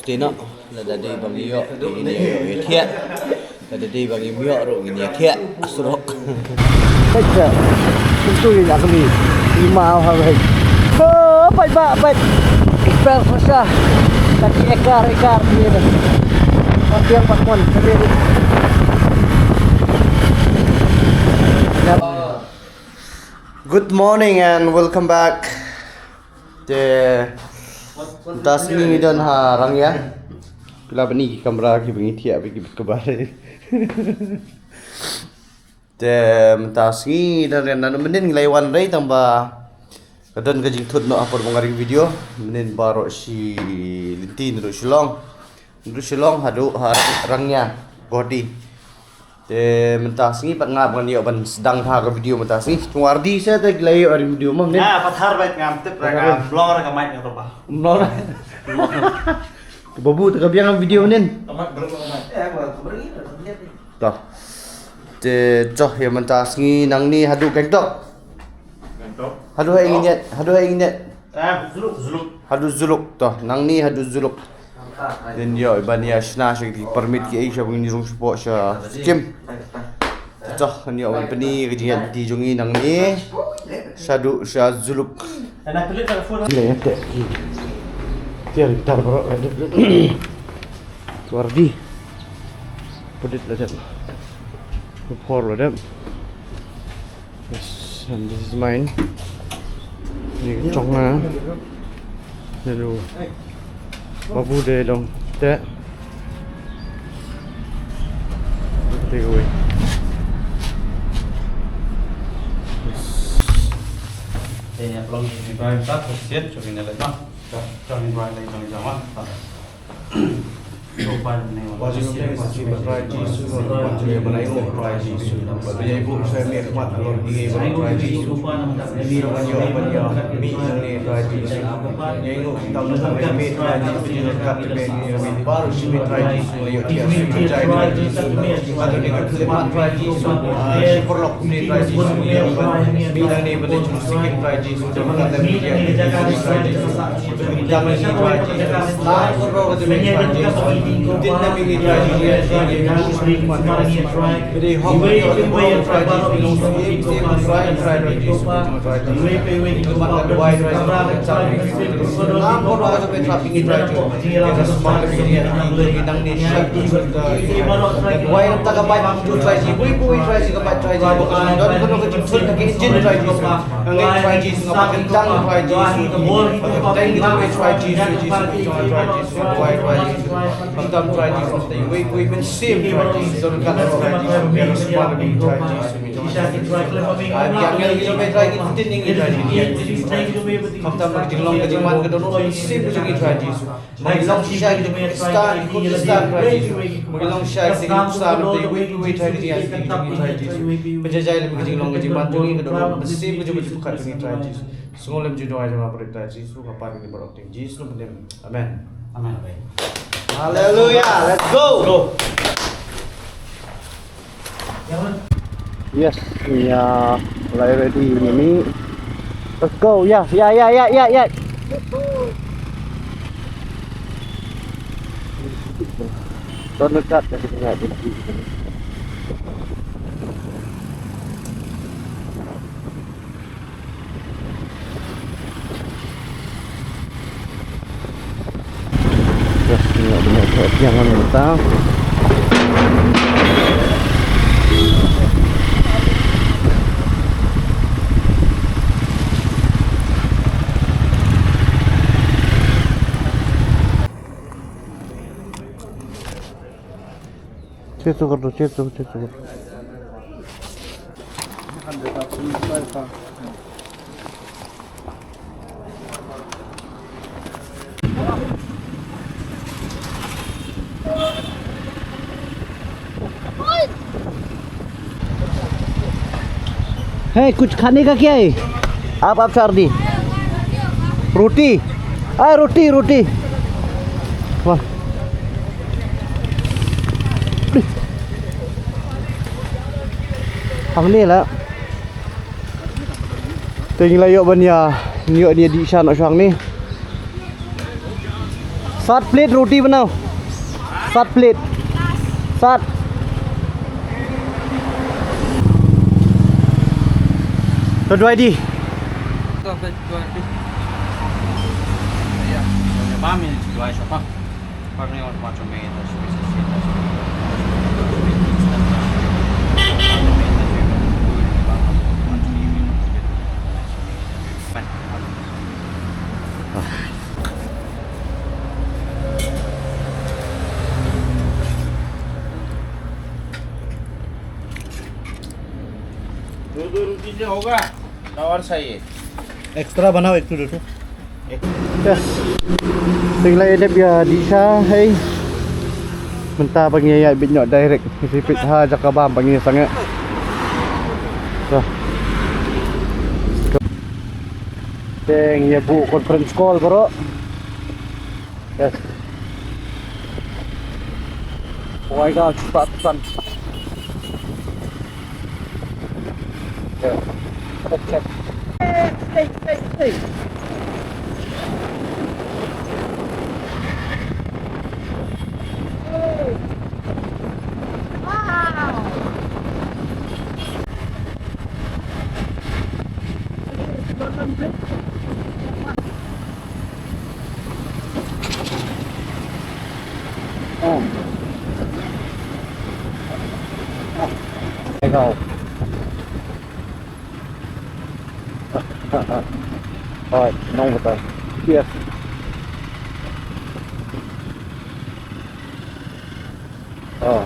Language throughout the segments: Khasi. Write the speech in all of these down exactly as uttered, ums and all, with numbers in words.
Te noh, lada dei ba ngi ïoh, ngin ïa ïoh ïa thiah. Lada dei ba ngim ïoh ruh ngin ïa thiah surok. Peit sa, kumtu ïa ka mi. Ima ha wei. Oh, peit ba, peit. Peit sa. Ka ti ekar, ekar ni. Ka tiang pakon, ka tiang. Good morning and welcome back. Te mynta sngi ngi don ha Rangïa. Phi lah ban i ki kamra kiba ngi thiah, kiba kaba. Te mynta sngi ngi don, ngi don mynnin ngi la wan rei tang ba ka don ka jingthut noh ha por ba nga ring video. Mynnin baroh shi lynti naduh Shillong. Naduh Shillong haduh ha Rangïa, Guwahati. Te mynta sngi pat nga ban ïoh ban sdang bha ka video mynta sngi. Tang ardi sa te ki la ïoh ardi video ma mynnin. Ah, pathar bad ngam tip ra ka mlong ra ka mic nga to ba. Mlong. Babu te ka biang video mynnin. Ka mic belum ka mic. Eh, ba ka beri. To. Te to ïa mynta sngi nangne haduh Gangtok. Gangtok. Haduh ha ïing ngin ïa, haduh ha ïing ngin ïa. Eh, Zuluk, Zuluk. Haduh Zuluk to, nangne haduh Zuluk. Ngin ïoh ban ïa shna sha ki permit kiei sha ba ngin rung shapoh sha Sikkim. To ngin ïoh ban pyni ka jingïaid lynti jong ngi nangne shaduh sha Zuluk. Le te. Tiar tar bro. Tang ardi. Put it like that. Por la dep. Yes, and this is mine. Ni ka chong na. Hello. Babu de dong. Te. Take away. Yes. Te ïa long ni bai ta ko siat, chong ni le ma. Chong ni bai le chong ni ma. Khamtam ka jinglong ka jingman ka dohnud mynsiem ka jong ngi Trai Jisu. Ma ngi long shisha ka jingkyrkhu Khristan, kyrkhu Khristan Trai Jisu. Ma ngi long shisha ka jingkyrkhu Khristan, da iwei pa iwei Trai Jisu, Trai Jisu. Pynjah jai lem ka jinglong ka jingman jong ngi ka dohnud mynsiem ka jong ngi Trai Jisu. Sngewlem jingduwai jong nga baroh Trai Jisu, nga pan ïa ngi baroh ha ka kyrteng Jisu nongpynim. Amen. Amen. Hallelujah. Let's go. Yes, ïa, lai ready ni. Let's go. Yeah, yeah, yeah, yeah, yeah, yeah. Don't look at that. Just tengok benda tu, jangan lupa. Check tu, check tu, check tu. Hey, kuch khane ka kya hai? Aap, aap char di. Roti. Ah, roti, roti. Wah. Hangne la. Te ngi la ïoh ban ïa, ngi ïoh ban ïa dih sha noh sha hangne. सात प्लेट रोटी बनाओ। सात प्लेट। सात। तो dua indi. दो दो रोटी से होगा? ना और चाहिए? एक्स्ट्रा बनाओ, एक ठो दो ठो। Yes. Te ngi la ïa dep ïa dih sha, hei. Mynta ba ngi ïa ïaid beit noh direct. Ngi peit ha jaka bam ba ngi sangeh. So. Te ngi ïa buh conference call baroh. Yes. Wai ga, cepat pesan. Ya. Check, check. Hey, hey, hey, hey. Wow. Rồi, nông một tờ. Yes. Ờ.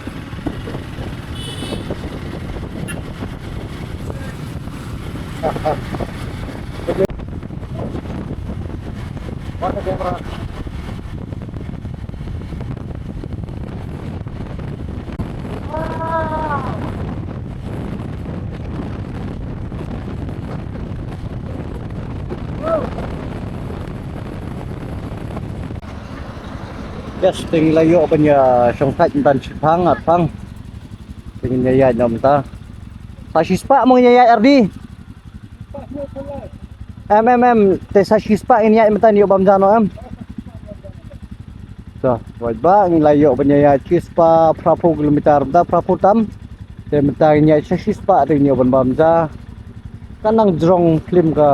Yes, te ngi la ïoh ban ïa shong thait mynta shiphang arphang. Te ngin ïa ïaid noh mynta. Sa shispah mo ngin ïa ïaid, Ardi? Em, em, em, te sa shispah ngin ïaid mynta, ngin ïoh bam ja noh, em. Sa, wad ba ngi la ïoh ban ïa ïaid shispah phraphew kilometer mynta, phraphew tam. Te mynta ngin ïaid sa shispah te ngin ïoh ban bam ja. Ka nang jrong phlim ka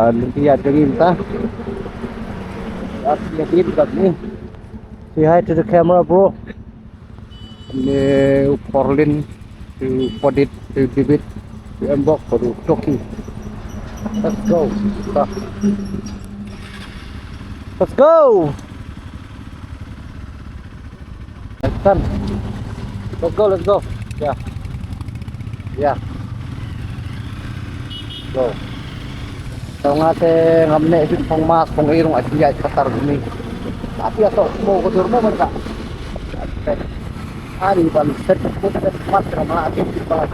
lynti ïaid jong ngi mynta. Ïaid ïaid kat ni. Say hi to the camera, bro. Ne u Porlin, u Podit, u David, u Mbok, u Toki. Let's go. Let's go. Let's go, let's go. Yeah. Yeah. Go. Tang nga te ngam neh shuh phong mas phong ei ruh nga shu ïaid katta jong ngi. Tapi ïa to mo ka dur mo ban ka. Ani ban set kut set mat ka ma ti ti ba.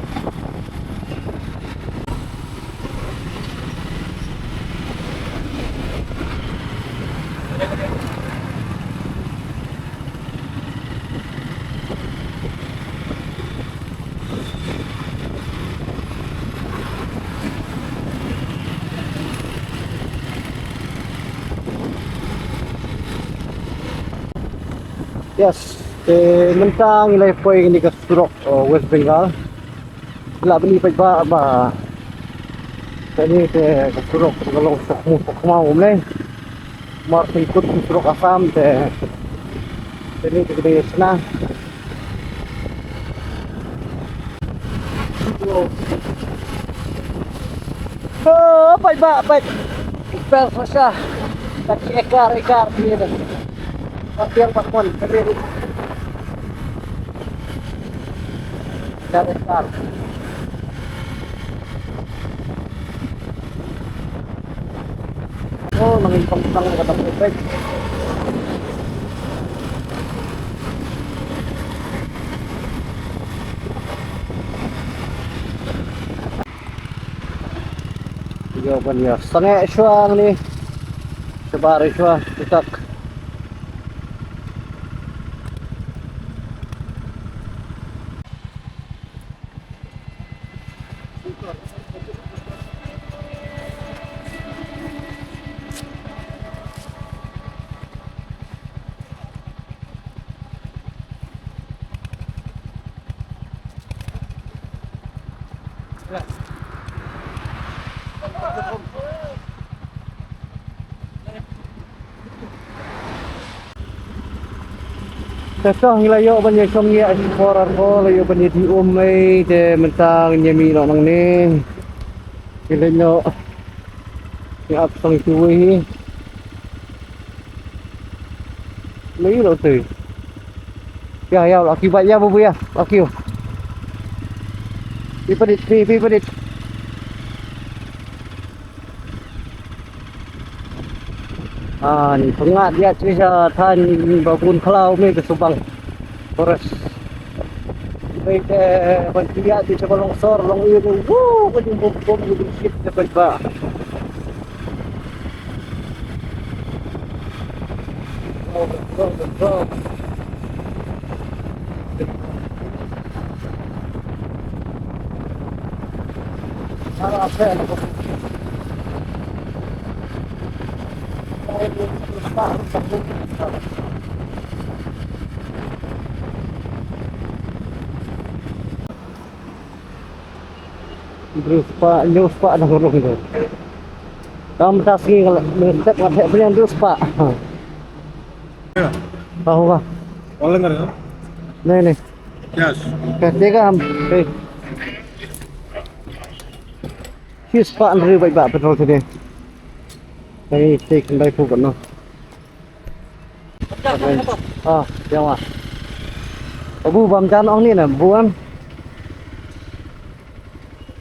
Yes, te mynta ngi la poi kane ka surok, uh, West Bengal. Lah bani peit ba ba kane te ka surok ka long sok mu sok mau ne. Mar phi kut surok Assam te. Te ni te kene sna. Oh, peit ba, peit. Pel sasha. Taki ekar, ekar ni. Patiang pakon, kene. Dari star. Oh, nangin pang pang kata perfect. Yo ban ïa sangeh shuwa ni. Shabar shuwa, tutak. Te to ngi la ïoh ban ïa shong ïa shipor arpor, la ïoh ban ïa dih um ei, te mynta ngin ïa mih noh nangne. Ngi leit noh. Ngi ap tang shuwa hi. Lei lo tu. Ïa, ïa, la ki ba ïa, bu ïa. La ki. Pi padit, pi, pi padit. Ah, ni pyngat ïa, sha thaiñ ba bun khlaw me ka subang. Forest. Wei te ban ïa, sha ba longsor, long ïa, wu, ka jingbum bum, ïa, shit, te ba. Hynriew spah, hynñiew spah dang rung tu. Tang mynta sngi nga la, mynta step nga theh pynïang hynriew spah. Ha. Ba, ba. Online kar, ha? Nahi, nahi. Cash. Cash dega hum. Nahi. Hynñiew spah hynriew baik ba petrol sini. Nahi, take hynriew phew noh. Ah, ïa ma. Abu bam jan ong ni na, bu am.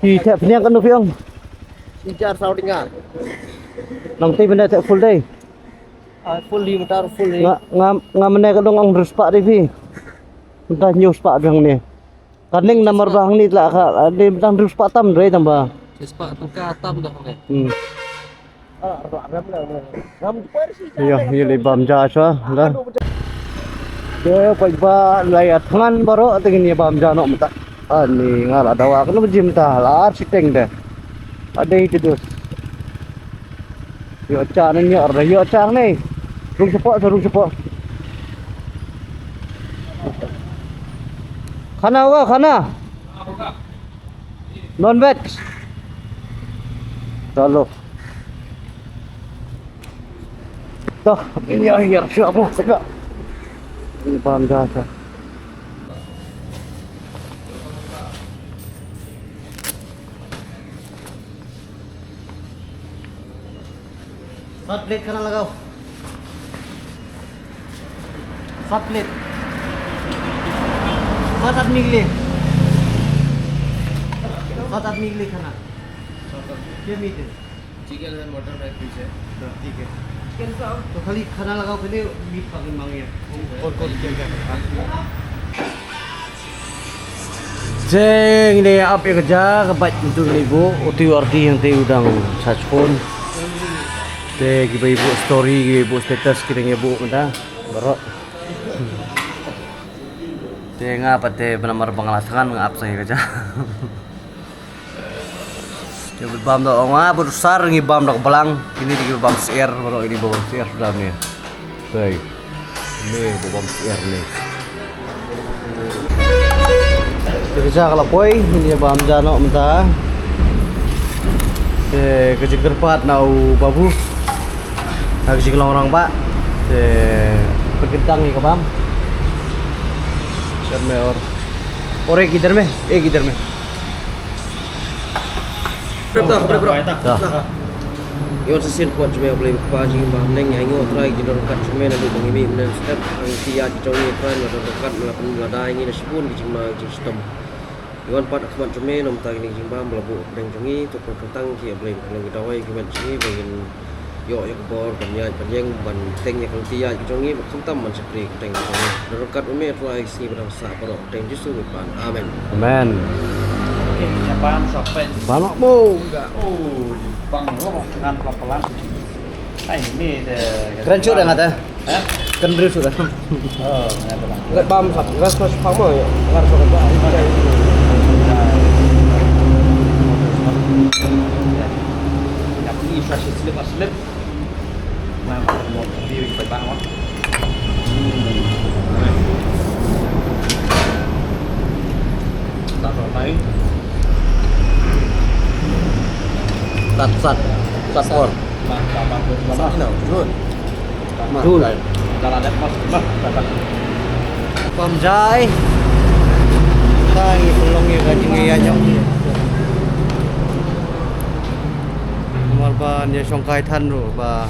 Ki theh pynïang kano phi ong? Shi hajar saw tyngka. Nang ti benda theh full day. Ah, full day, motor full day. Nga, nga, nga mynne ka dong ong hynriew spah dei phi. Mynta hynñiew spah biang ni. Ka ning namar ba hangne la ka, ah, dei dang hynriew spah tam dei tam ba. Hynriew spah tyngka tam dah hangne. Hmm. Ïa, ïa, lei bam ja sha, da. Te, poi ba, la ïa thngan baroh, te ngin ïa bam ja noh mynta. Ani, nga la dawa, kano jim ta, la ar shiteng te. Adei te dus. Ïoh cha ne, ïoh re, ïoh cha ne. Rung shapoh, sa rung shapoh. Khana wa, khana. Non veg. Chalo. Toh, ini akhir siapa? Teka. Ini paham dah. सात प्लेट खाना लगाओ। सात प्लेट। सात आदमी के लिए। सात आदमी के लिए खाना। छह मीट है। चिकन है, मटन है, फिश है। हाँ, ठीक है। चिकन का तो खाली खाना लगाओ पहले, मीट पा के मांगे। और कौन क्या क्या है? Te ngi dei ap ïa ka ja ka bait ntu ngi bu u tiu arti hangte u dang sa chkon. Te ki bai bu story ki bai bu status ki dang ïa bu mynta baroh. Te nga pat te ba namar ba nga la thngan nga ap sa ïa ka ja. Te bad bam da ong ah bad u sar ngi bam da ka blang. Kine dei ki bam syiar baroh kine ba bam syiar suda ne. Tei. Ne ba bam syiar ne. Te ka ja ka la poi, ngi bam ja noh mynta. Te ka jingkyrpad na u babu. Na ka jinglong rangbah. Te pynkyntang ïa ka bam. Sher me or. Or ek idhar mein, ek idhar mein. Prep dah, prep dah. Dah. Ïa wan sa shisien khmat jong me U Blei Kpa jong ngi ba ha bneng, ïa ngi U Trai ki don ryngkat jong me naduh ba ngi mih mynne mynstep, ha ki ïaid ki jong ngi U Trai me la don ryngkat, me la pynlada ïa ngi na shibun ki jingma ki jingshitom. Ïa wan pat ha khmat jong me na bynta kine ki jingbam ba la buh ha pdeng jong ngi, to pynkyntang ki U Blei, pynlong ki dawai ki met jong ngi ba ngin ïoh ïa ka bor ban ïaid ban ïeng ban teng ïa ka lynti ïaid ka jong ngi bad khamtam ban shakri ka pdeng ka jong ngi. Don ryngkat ma me Trai ha ki sngi ba dang sah baroh. Thank you so much, Pan. Amen. Amen. Okay, nya pan sa pen. Pan mo ga. Oh, bang lo kan pelan-pelan. Ai, ni de. Kren shu dah ngata. Ha? Kren briew shu dah. Oh, ngata. Ngat bam sap, ngat sap pang mo ya. Ngat sap ba. Ya, ni sa shi slip, slip. Sat, sat, sat por. Sat, no, jun. Jun. Dah lah, dah pas, dah. Pam jai. Ta ngi pynlong ïa ka jingïaid ïa. Namar ba ïa shongkai than ruh ba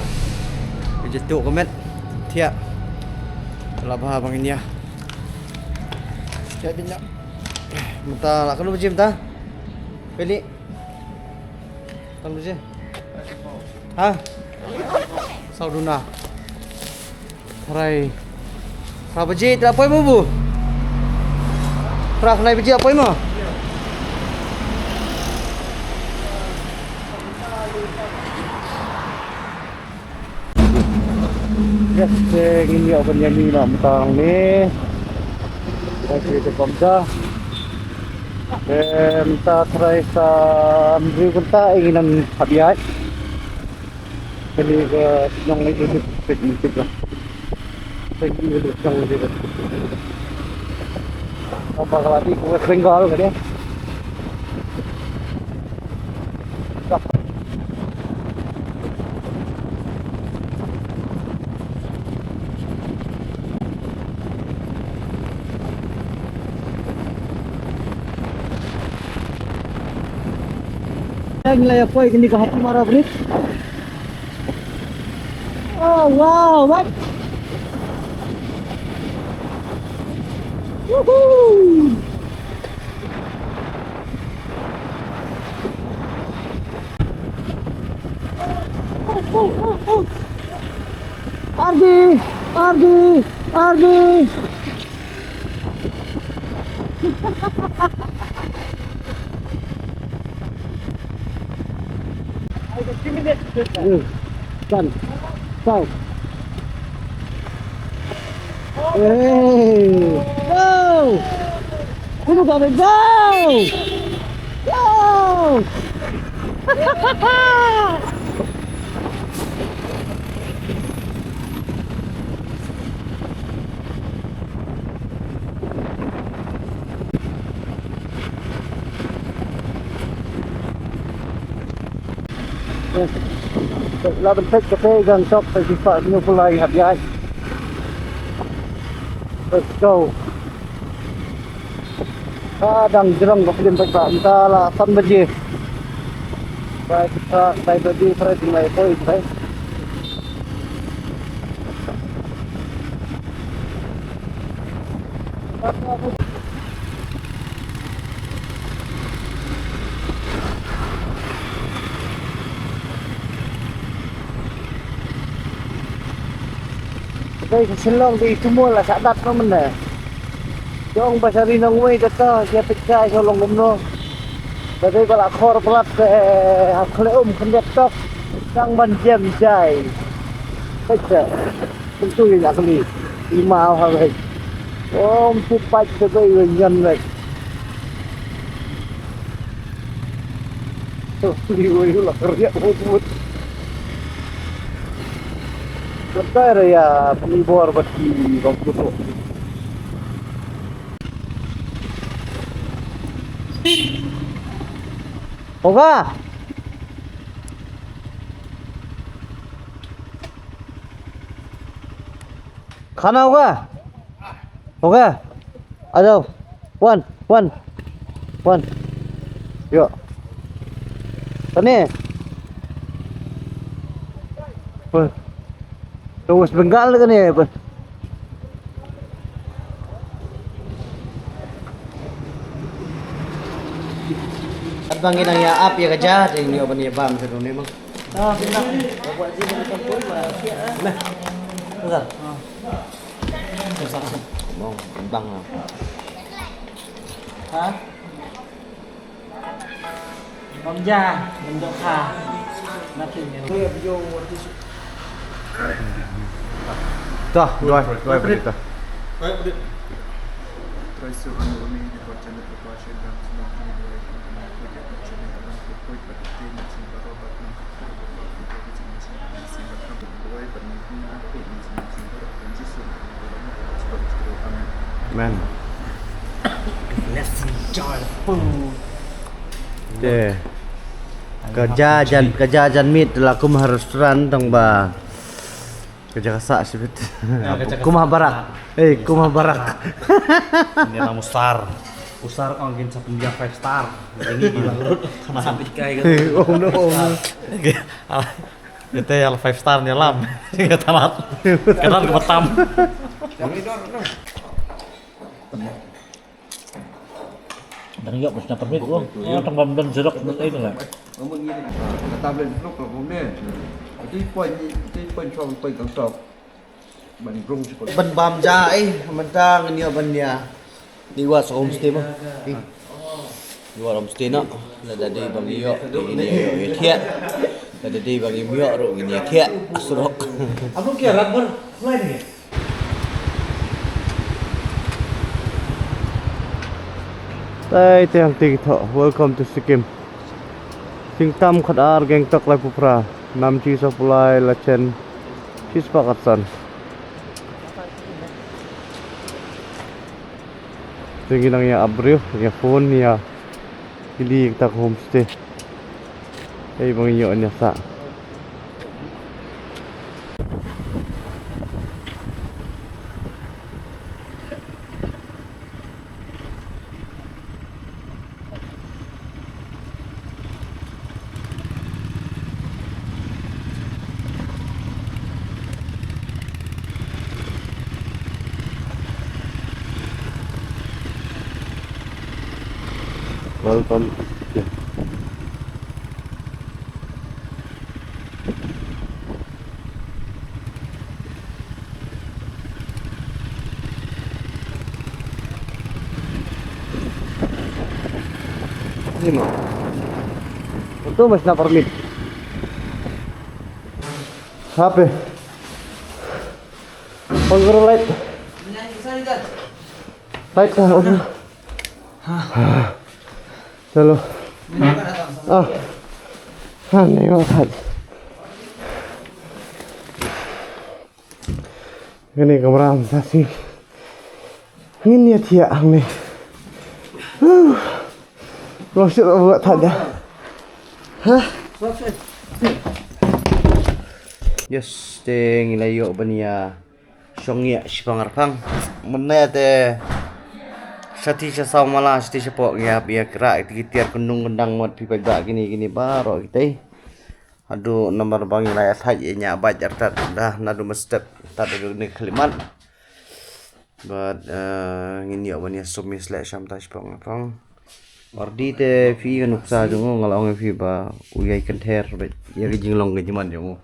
ïa jatuh ka met. Thiah. La ba bang ïa. Jai bin ïa. Mynta la ka lu jim ta. Peli. Tang baje. Ha? Saw duna. Trai. Phra baje te la poi mo bu? Phra khyndai baje la poi mo? Yes, eh, ngin ïa ban ïa ni na mynta ni. Okey, te pom ta. Em, ta trai sa mriu kynta, eh, ngi nang hap ïaid. Kane ka shnong ni ka shnong ni ka shnong ni ka. Namar ka la dei ka West Bengal ka dei. Ngi la ïa poi kane ka Hatimara Bridge. Oh, wow, what? Woohoo! Ardi! Ardi! Ardi! Hmm. Kan. Kau. Hey. Go. Sino ka, go. Go. La ban peit kata i Gangtok, peit ki spah hynñiew phew lai hap ïaid. Let's go. Ka dang jrong ka pdin peit ba mynta la san baje. Ba ka san baje, peit lai poi peit. Dei ka Shillong dei tu mo la sa dat no mene. Jong ba sa ri nong wei da to, sia pit kai sa long kumno. Ba dei ba la khor palat te, ha khle um khyndiat tok. Tang ban jem jai. Peit sa. Kumtu ïa ka li. Ima ha wei. Om tu pait te dei wei ngan wei. Li wei la keriak bubut. Bentar ya, pengibor bati bang kutuk. Oga. Khana hoga? Hoga? A jao. Wan, wan. Wan. Yo. Kane. Wan. To West Bengal kane, wan. Katba ngi dang ïa ap ïa ka ja, te ngi ïoh ban ïa bam sha kane mo. Ha? Bam ja, bam ja kha. Nothing. Tah, doi, doi, doi. Amen. Let's enjoy the food. Te ka ja jan, ka ja jan miet la kum ha restaurant tang ba. Ka jaka sah shibit. Kumah barak. Eh, kumah barak. Ni la mustar. Usar ong kin sa pynbiang five star. Ini gila lut. Kena sampai kai gitu. Eh, oh no, oh no. Kita ya five star ni lam. Kita lat. Kita ke Batam. Dang ïoh bad sna permit ruh. Ïoh tang bam don jerok don ai tang. Ka tablet blok la bom ne. Itu poin, itu poin chong poin kang sok. Ban rung chukul. Ban bam ja ai, mynta ngin ïoh ban ïa. Ni wat sa homestay ma. Ni wat homestay na. Lada dei ban ïoh, ngin ïoh ïa thiah. Lada dei ban ïoh ruh ngin ïa thiah. Surok. Abang kia rat ber, mulai ni. Tai te hangti ki thoh, welcome to Sikkim. Singtam khat ar Gangtok lai puphra, Namchi Sapulai Lachen, Chispa Katsan. Te ngi nang ïa ap briew, ïa phone, ïa kylli ïa kita ka homestay. Ei, ba ngi ïoh ïa sah. Welcome. Ni ma. Itu mas na permit. Hape? On karo light. Light ka on. Chalo. Ah. Ha, ni ma khat. Kane kamram sa si. Ngin ïa thiah hangne. Huh. Long shuh ba thad ïa. Hah? Yes, te ngi la ïoh ban ïa shong ïa shipang arpang. Mynne te shati sha saw mala, shati shapoh ngi hap ïa kra ïa ki tiar kyndung kyndang wat phi paidbah kine kine baroh kitei. Haduh namar ba ngi la ïa thait ïa ñiah bait artat da naduh mynstep tad haduh ne khlimat. Bad, eh, ngin ïoh ban ïa sum ïa sleh sham ta shipang arpang. Wardi te phi ka nuksa jong u nga la ong ïa phi ba u ïai kynther bad ïa ka jinglong ka jingman jong u.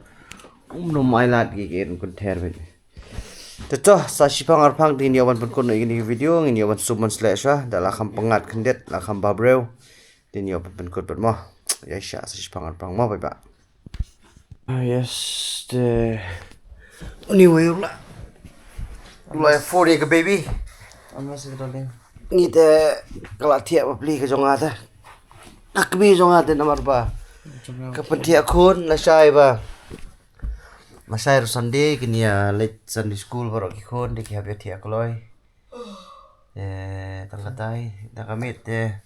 Um nym ailad ki ka kynther bad. Te to sa shipang arpang te ngin ïoh ban pynkut noh ïa kine ki video, ngin ïoh ban sum ban sleh shuwa da la kham pyngngad khyndiat la kham ba briew. Te ngin ïoh ban pynkut bad mo. Ïa sha sa shipang arpang mo bye bye. Ah, yes, te. Anyway, u la. U la four ïa ka baby. Ama sa ka darling. Ngi te ka la thiah bapli ka jong nga te. Ka kmie jong nga te namar ba ka pynthiah khun lashai ba. Lashai ruh Sunday kin ïa leit Sunday school baroh ki khun te ki hap ïa thiah kloi. Eh, tang katai, tang ka miet te.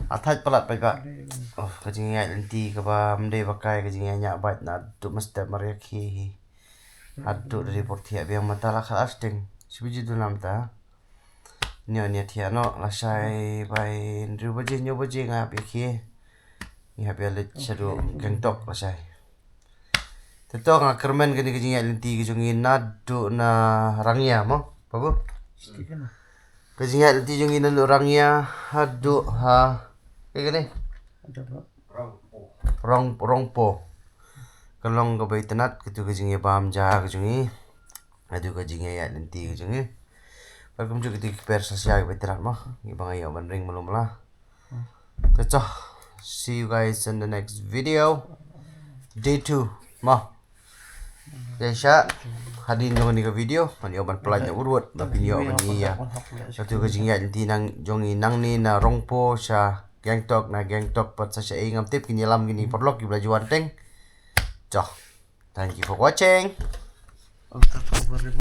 Athait palat paidbah. Oh, ka jingïaid lynti kaba ym dei ba kai ka jingïaid ñiah bait naduh mynstep mar ïa khie hi. Haduh da dei por thiah biang mynta la khat ar steng. Shi baje duna mynta. Nio nio thiah noh lashai bai hynriew baje hynñiew baje nga hap ïa khie. Ngi hap ïa leit shaduh Gangtok lashai. Te to nga kyrmen kane ka jingïaid lynti ka jong ngi naduh na Rangïa mo, babu? Ka jingïaid lynti jong ngi naduh Rangïa haduh ha. Kaei kane? Rong, Rongpo. Ka long kaba itynnat katu ka jingïabam ja ka jong ngi. Haduh ka jingïaid lynti ka jong ngi. Bad kumjuh katu ki per sa sha kaba itynnat mo. Ngi ba nga ïoh ban ring malu mala. Te to, see you guys in the next video. Day two. Ma. Te sha hadien jong kane ka video ngan ïoh ban pynlait na urwut ba phin ïoh ban ïa. Katu ka jingïaid lynti nang jong ngi nangne na Rongpo sha Gangtok, na Gangtok pat sa sha ei ngam tip kin ïalam kine paralok kiba la ju wan teng. To. Thank you for watching.